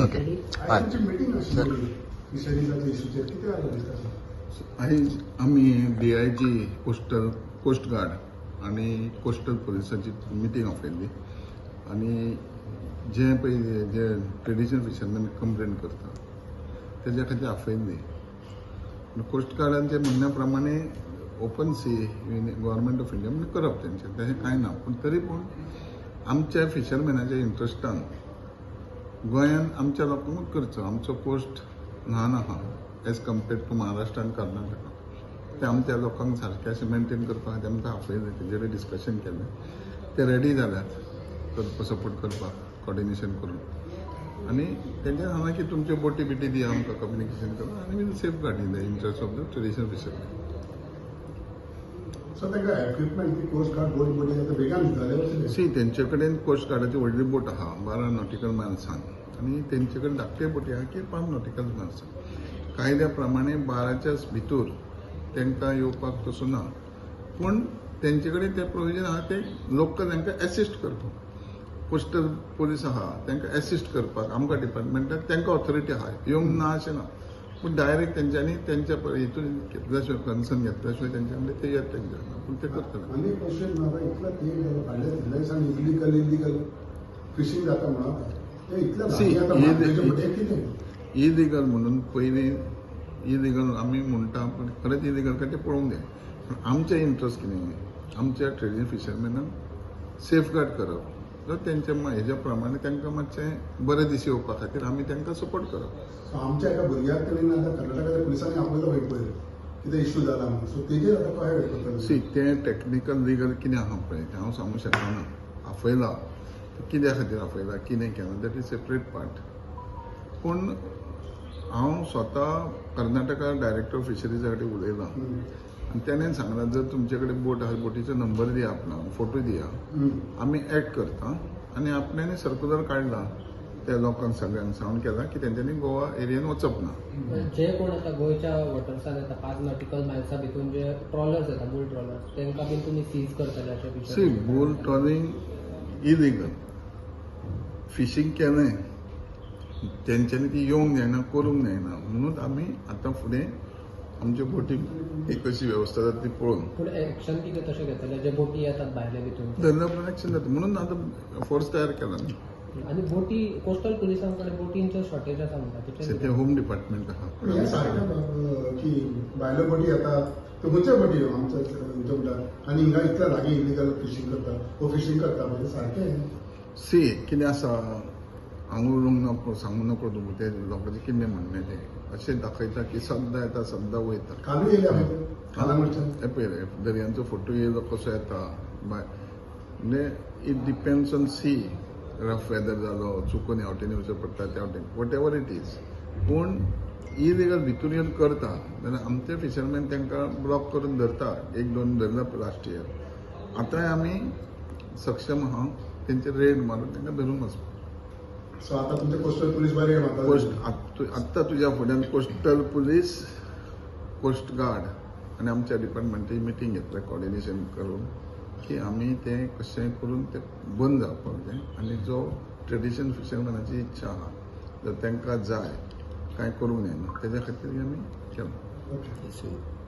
Okay. आयज meeting आशिल्ली फिशरीजाच्या इशूचेर, कितें जालें डिस्कशन? आयज आमी DIG coastal, coast guard आनी कोस्टल पुलिसांची मिटींग आपयल्ली आनी जे पळय जे ट्रेडिशनल फिशरमॅन कंप्लेन करता तेज्या खातीर आपयल्ली. कोस्ट गार्डांच्या म्हणण्या प्रमाणे open sea Government of India म्हणजे करप तेंचें, तशें कांय ना. पूण तरी पूण आमच्या फिशरमॅनाच्या इंट्रस्टान गोंयान आमच्या लोकांकूच करचो. आमचो कोस्ट ल्हान आहा एज कम्पेर्ड टू महाराष्ट्र आनी कर्नाटका. ते आमच्या लोकांक सारकें अशें मेंटेन करपा खातीर आमकां आपयलें. तेजेर डिस्कशन केलें. ते रेडी जाल्यात करपा, सपोर्ट करपाक, कॉर्डिनेशन करून. आनी तेंच्यांनी सांगलां की तुमच्यो बोटी बिटी दिया आमकां, कम्युनिकेशन करून आनी we'll safeguard in the interest of the traditional fishermen. So तांकां इक्विपमेंट ती कोस्ट गार्ड बोट बोटी आतां बेगान दिताले अशें? सी, तेंचे कडेन कोस्ट गार्डाची व्हडली बोट आहा 12 नॉटिकल मायल्सान आनी तेंचे कडेन धाकटे बोटी आहा की 5 नॉटिकल मायल्सान. कायद्या प्रमाणे 12च्या भितूर तांकां येवपाक तसो ना, पूण तेंचे कडेन ते प्रोविजन आहा, ते लोकल तांकां एसिस्ट करपाक. कोस्टल पोलीस आहा, तांकां एसिस्ट करपाक आमकां डिपार्टमेंटाक तांकां ऑथॉरिटी आहा. येवंक ना अशें ना, पूण डायरेक्ट तेंच्यांनी तेंच्या हितून घेतल्या शिवाय, कन्सर्न घेतल्या शिवाय तेंच्या कडेन ते येत तेंच्या, पूण ते करतले. आनी एक क्वेश्चन, आतां इतलो तेंप जालो, फाटल्या कितल्या दिसांनी इलिगल इलिगल फिशींग जाता म्हणून ते इतल्या See, लागीं आतां म्हणजे कितें? इलिगल म्हणून पयलीं इलिगल आमी म्हणटा, पूण खरेंच इलिगल काय तें पळोवंक जाय. पूण आमचें इंट्रस्ट कितें, आमच्या ट्रेडिशनल फिशरमॅनाक सेफगार्ड करप. जर तेंच्या हेज्या प्रमाणे तांकां मातशें बरें दीस येवपा खातीर आमी तांकां सपोर्ट करप. सो आमच्या एका भुरग्याक तेणी आतां कर्नाटकाच्या पुलिसांनी आपयलो पळय पयर, कितें इश्यू जाला म्हणून. सो तेजेर आतां कशें करतले? सी, तें टॅक्निकल लिगल कितें आहा पळय तें हांव सांगूंक शकना. आपयला कित्या खातीर आपयला, कितें केलां, that is separate part. पूण हांव स्वता कर्नाटका डायरेक्टर ऑफ फिशरीजा कडेन उलयलां आनी तेणें सांगलां, जर तुमचे कडेन बोट आहा, बोटीचो नंबर दिया, आपणाक फोटो दिया, आमी एक्ट करता. आनी आपल्यानी सर्कुलर काडला, त्या लोकांक सगळ्यांक सांगून केला की तेंच्यांनी गोवा एरियेन वचप ना. जे कोण आता गोंयच्या वॉटर्सान येता, 5 नॉटिकल मायल्सा भितून जे ट्रॉलर्स येता, बुल ट्रॉलर्स, तांकां बीन तुमी सीज करतले अशें? See, bull trawling illegal fishing केलें तेंच्यांनी ती येवंक जायना, करूंक जायना. म्हणून आमी आतां फुडें आमच्या बोटीक एक कशी वेवस्था जाता ती पळोवन. पूण एक्शन कितें तशें घेतले जे बोटी येतात भायले भितून? धरल्या उपरांत एक्शन जाता, म्हणून आतां फोर्स तयार केला न्ही. आनी बोटी, कोस्टल पुलिसां कडेन बोटींच्यो शॉर्टेज आसा म्हणटा, तेचेर? ते होम डिपार्टमेंट आहा. पूण हें सारकें की भायल्यो बोटी येता, त्यो खंयच्यो बोटी आमच्या तुमच्या म्हणटा आनी हिंगा इतल्या लागीं इलिगल फिशींग करता वो फिशींग करता, म्हणजे सारकें? सी, कितें आसा, हांव उलोवंक नको, सांगू नको तुमकां. ते लोकांचें कितें म्हणणें तें अशें दाखयता की सद्दां येता, सद्दां वयता. कालूय येयल्या पळय, कालांगुटच्यान. हे पळय रे, दर्यांचो फोटो येयलो कसो येता बाय. म्हणजे it depends on sea, rough weather जालो, चुकून ह्या वटेन वचचें पडटा, त्या वटेन, what ever it is. पूण इलिगल भितूर येवन करता जाल्यार आमचे फिशरमॅन तांकां ब्लॉक करून धरता. एक दोन धरला लास्ट इयर. आतांय आमी सक्षम आहा तेंचेर रेड मारून तांकां धरून वचपाक. सो आतां तुमचे कोस्टल पुलीस बरे मारता? कोस्ट, आत्तां तुज्या फुड्यान कोस्टल पुलीस, कोस्ट गार्ड आनी आमच्या डिपार्टमेंटाची मिटींग घेतल्या, कॉर्डिनेशन करून की आमी तें कशें करून तें बंद जावपाक जाय. आनी जो ट्रेडिशनल फिशरमॅनाची इच्छा आहा, जर तांकां जाय, कांय करूंक जायना, तेज्या खातीर आमी केलां. ओके.